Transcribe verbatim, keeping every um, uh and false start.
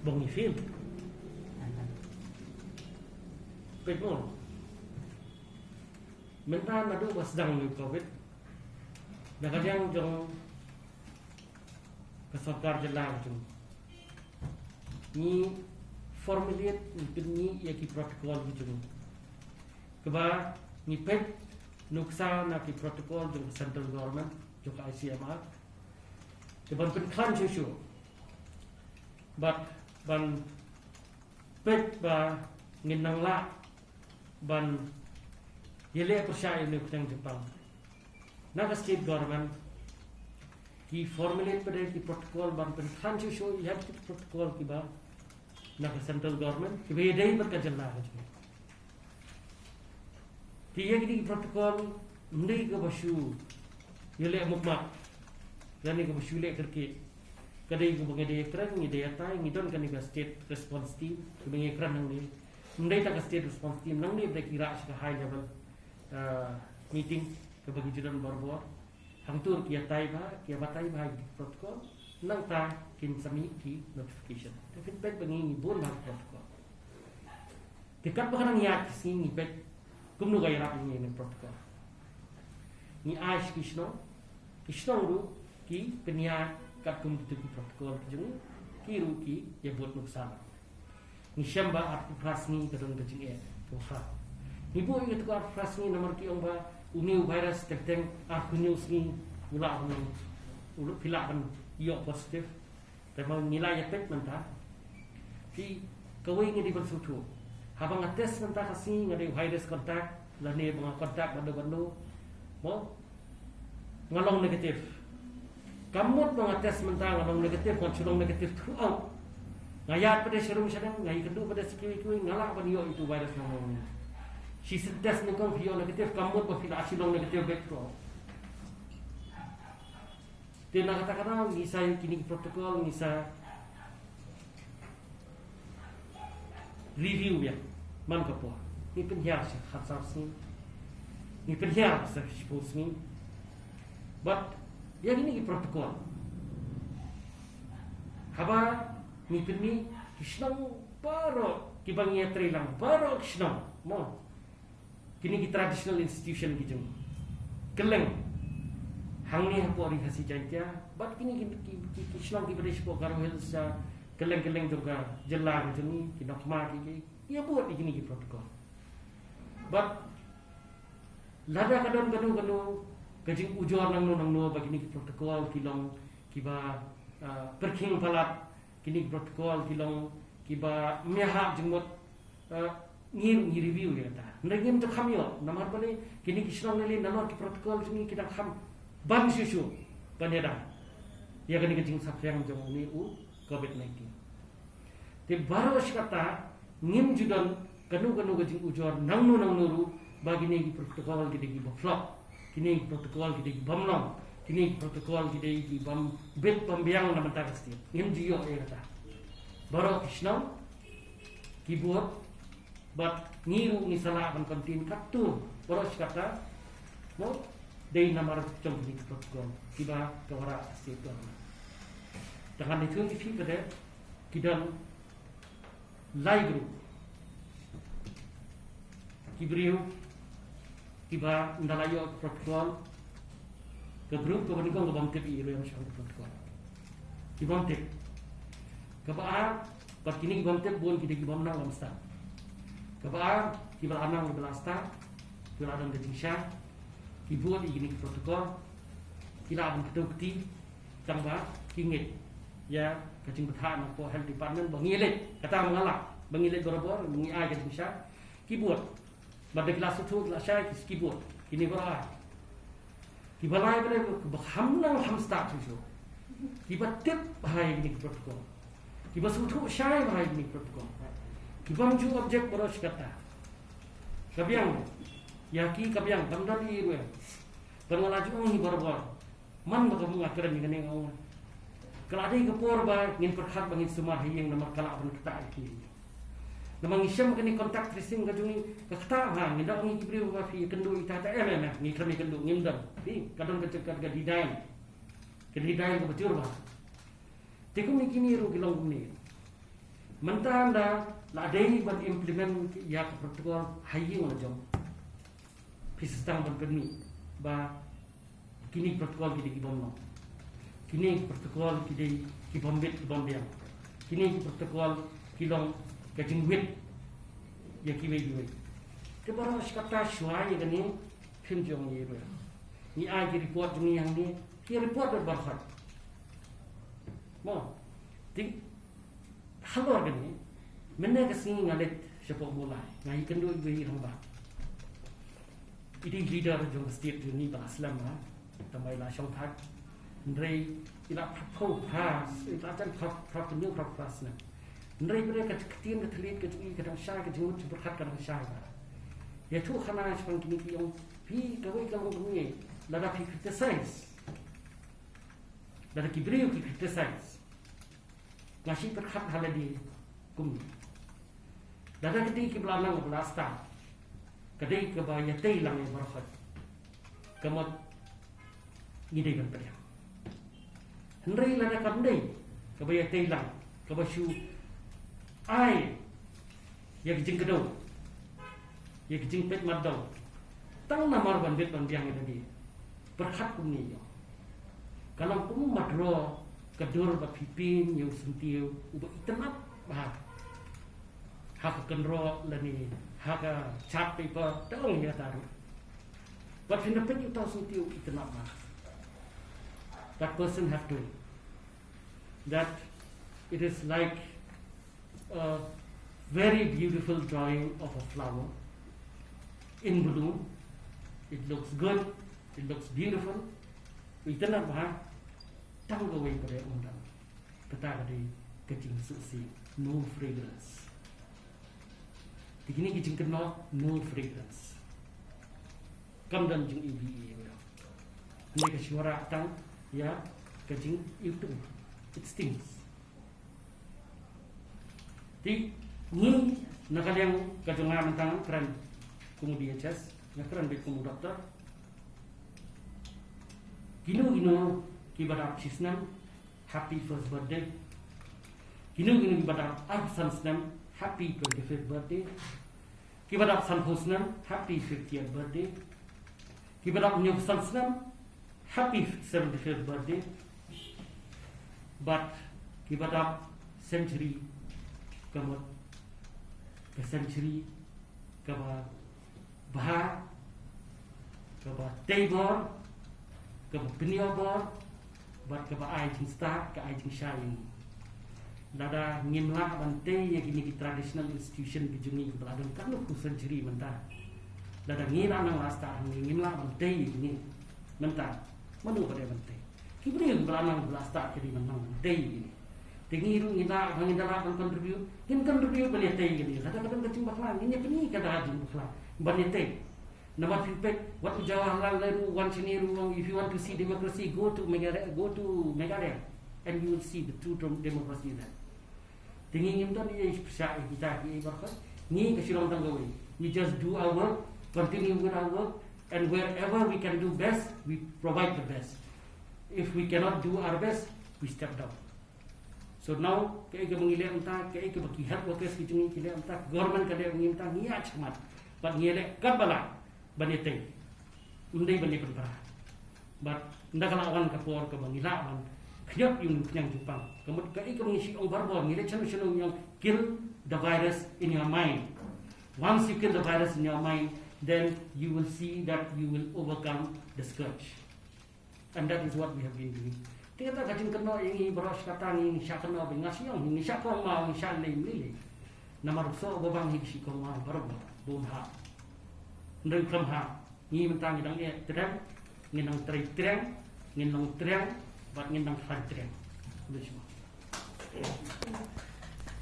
Bong i fil. Peit mo. Mynta naduh ba sdang ïa u covid, na ka liang jong ka sorkar jylla ka jong ngi, ngi formulate, ngi pynmih ïa ki protocol ki jong ngi, kaba ngi peit nuksa na ki protocol jong ka central government, jong ka I C M R, te ban pynkhlaiñ shuh shuh bad ban peit ba ngin nang lah ban ïaleh pyrshah ïa une u kynjang jingpang. Na ka state government ki formulate pat de ki protocol ban pynkhlaiñ shuh shuh ïa ki protocol kiba na ka central government kiba ïadei bad ka jylla ka jong ngi. Te ïa kine ki protocol ym dei kaba shu ïaleh mukmat lane kaba shu leh kyrkieh. Ka dei kaba ngi dei ïakren, ngi dei ïatai, ngi don kane ka state response team kaba ngi ïakren hangne. Ym dei tang ka state response team, nangne ba ki rah sha ka high level, ah, meeting kaba ngi ju don barabor. Hangto ki ïatai bha, ki ïabatai bha ïa ki protocol, nangta kin sa mih ki notification. Te phin peit ba ngi, ngi bun bha ki protocol. Te katba ka dang ïaid ka sngi ngi peit kumno ka ïarap ïa ngi ïa ki protocol. Ngi ai sha ki shnong, ki shnong ruh ki pynïaid katkum kito ki protocol ki jong ngi, ki ruh ki ïabud nuksa. Ngi shem ba arphew phra sngi ka don ka jingeh kaba phra. Ngi buh ïa kato ka arphew phra sngi namar ki ong ba une u virus teng teng arphew hynñiew sngi u lah ban, u lah, phi lah ban ïoh positive. Te ma ngi la ïa peit mynta, phi, kawei ngi dei ban sngewthuh. Haba nga test mynta ka sngi nga dei u highest contact lane ba nga contact bad uno bad uno, mo, nga long negative. Ka mut ba nga test mynta nga long negative, ngan shu long negative throughout. Nga ïaid pat de sharum shaneng, nga ïakynduh pat de sha kiwei kiwei, nga lah ban ïoh ïa uto u virus na nga long. Shisien test nyngkong phi ïoh negative, ka mut ba phi lah shu long negative beit throughout. Te na kata ka daw ngi sa ïa kine ki protocol ngi sa review ïa man ka por. Ngi pynhiar sa khatsaw sngi, ngi pynhiar sa shiphew sngi. Bad ïa kine ki protocol, haba ngi pynmih, ki shnong baroh kiba ngi ïatreilang, baroh ki shnong, mo, kine ki traditional institution ki jong ngi, kylleng hangne hapoh Ri Khasi Jaiñtia bad kine ki, ki, ki, ki shnong kiba dei shapoh Garo Hills, sha kylleng kylleng jong ka jylla ka jong ngi, ki Nokma, ki, ki, ki ïabud ïa kine ki protocol. Bad lada ka don kano kano ka jingujor nangno nangno ba kine ki protocol ki long kiba, ah, pyrkhing palat, kine ki protocol ki long kiba ym ïahap jingmut, eh, ngi ruh ngi review ïa kata. Hynrei ngim ju kham ïoh namar balei? Kine ki shnong ne lei nalor ki protocol jong ngi ki dang kham ban shuh shuh ban ïada ïa kane ka jingsaphriang jong une u covid nineteen. Te baroh shi katta ngim ju don kano kano ka jingujor nangno nangno ruh ba kine ki protocol ki dei kiba flop, kine ki protocol ki dei kibym long, kine ki protocol ki dei kibym bit bym biang na bynta ka state. Ngim ju ïoh ïa kata. Baroh ki shnong ki bud bad ngi ruh ngi sa lah ban contain katto baroh shi katta, mo, dei namar jong kine ki protocol kiba ka wanrah ka state government. Te ngan ïathuh ïa phi pat de, ki don lai group. Ki briew kiba ynda la ïoh protocol, ka group kaba nyngkong kaba ym tip ïa i ruh ïa ka protocol, ki bym tip. Kaba ar, bad kine ki bym tip bun ki dei ki bym nang lam stad. Kaba ar, kiba la nang, kiba la stad, kiba la don ka jingshai, ki bud ïa kine ki protocol, ki lah ban kdew kti, tang ba ki ngeit ïa ka jingbthah na ka health department ba ngi leit, kata ma nga lah ba ngi leit barabor, ngi ai ka jingshai, ki bud. Bad da ki la sngewthuh ki la shai, ki, ki bud. Kine baroh ar. Kiba lai pat de kiba kham nang kham stad shuh shuh, kiba tip bha ïa kine ki protocol, kiba sngewthuh shai bha ïa kine ki protocol, ki bym ju object baroh shi katta. Ka biang ïa ki, ka biang, kam don ei ruh. Bad nga la ju ong hi barabor, man ba ka bun nga kren ïa kane nga ong, ka la dei ka por ba ngin pyrkhat ba ngin sumar ha ïing namar ka lah ban ktah ïa ki. Namar ngi shem kane contact tracing ka jong ngi, ka ktah bha. Ngi da ong ïa ki briew ba phi ïakynduh ïa ita, ita em em em, ngi khlem ïakynduh, ngim don. Phi, ka don ka jaka ka denial, ka denial kaba jur bha. Te kumne kine ruh ki long kumne. Mynta da la dei ban implement ïa ka protocol ha ïing la jong. Phi sdang ban pynmih ba kine ki protocol ki dei ki bym long. Kine ki protocol ki dei ki bym bit ki bym biang. Kine ki protocol ki long ka jingwit ïa kiwei kiwei. Te baroh shi katta shuwa ïa kane phim jong ïa ruh. Ngi ai ki report jong ngi hangne, ki report baroh. Mo. Te halor kane, mynne ka sngi nga leit shapoh Mawlai, nga ïakynduh ïa i rangbah. I dei leader jong ka state jong ngi ba la slem, ha. Tangba i la shongthait. Hynrei i la phra, phra, i la jan phra, phra, phra, phra, phra snem. Hynrei ba ka ktien ka thylliej ka jong i ka dang shai, ka jingmut jingpyrkhat ka dang shai ba. Ïathuh khana shaphang kine ki ong, phi kawei ka long kumne, lada phi criticize. Lada ki briew ki criticize. Nga shu pyrkhat ha lade kumne. Lada ka dei kiba la nang ba la stad, ka dei kaba ïatei lang ïa baroh. Ka mut ngi dei ban pdiang. Hynrei lada kam dei kaba ïatei lang, kaba shu ai ïa ka jingkdew, ïa ka jingpeit mat daw. Tang namar ban bit ban biang ïa lade. Pyrkhat kumne ïa. Ka long kum u mardor ka dur ba phi pyn ïa u syntiew uba itynnad bha. Ha ka kynroh lane ha ka chart paper te ong ïa ta ruh. Wat phin da pyn ïa uta u syntiew itynnad bha. That person have to. That it is like a very beautiful drawing of a flower in bloom. It looks good, it looks beautiful. Itynnad bha, tang kawei pat ym don. Kata ka dei ka jingsngewsih, no fragrance. Te kine ki jingkynnoh, no fragrance. Kam don jingïohi ïa u. Hynrei ka shu wanrah tang ïa ka jingïohi. It stings. Te ngi na ka liang ka jong nga mynta ngan kren kum u D H S, nga kren beit kum u doktor. Kino kino kiba dap shi snem, happy first birthday. Kino kino kiba dap arphew san snem, happy twenty-fifth birthday. Kiba dap sanphew snem, happy fiftieth birthday. Kiba dap hynñiewphew san snem, happy seventy-fifth birthday. Bad kiba dap century, ka mut ka century kaba bha, kaba tei bor, kaba pynïoh bor, bad kaba ai jingstad, ka ai jingshai ïa ngi. Lada ngim lah ban tei ïa kine ki traditional institution ki jong ngi kiba la don katno phew century mynta. Lada ngi la nang la stad hangne ngim lah ban tei ïa kine mynta, mano ba dei ban tei? Ki briew kiba la nang ba la stad ki dei ban nang ban tei ïa kine. Te ngi ruh ngi lah, ngi da lah ban contribute, ngin contribute ban ïatei ïa kine. Lada ka don ka jingbakla ngin ïa pyni kata ka jingbakla ban ïatei. Namar phi peit, wat u Jawaharlal Nehru, wan shane ruh u ong, if you want to see democracy, go to Meghalaya, go to Meghalaya, and you will see the true dem-, democracy there. Te ngi ngim don ïa pyrshah ïa kita kiei baroh. Ngi ka shu long tang kawei. We just do our work, continue with our work, and wherever we can do best, we provide the best. If we cannot do our best, we step down. So now, kaei kaba ngi leh mynta, kaei kaba ki health workers ki jong ngi ki leh mynta, government ka leh ïa ngi mynta, ngi ïa shah khmat. Bad ngi leh katba lah ban ïatei. Ym dei ban ïa pynpra. Bad ynda ka la wan ka por kaba ngi lah ban khñiot ïa u khñiang jingpang. Ka mut kaei kaba ngi shu ong barabor, ngi leh shano shano ngi ong, kill the virus in your mind. Once you kill the virus in your mind, then you will see that you will overcome the scourge. And that is what we have been doing. Te kata ka jingkynnoh ïa ngi baroh shi katta ngi shah kynnoh ba nga shu ong ngi shah kongma, ngi shah lei lei lei. Namar u soh uba bang hi ka shi kongma baroh ba bun ha. Hynrei khlem ha. Ngi mynta ngi dang eh treng, ngi dang trei treng, ngi dang treng, bad ngi dang khlaiñ treng. Khublei shibun.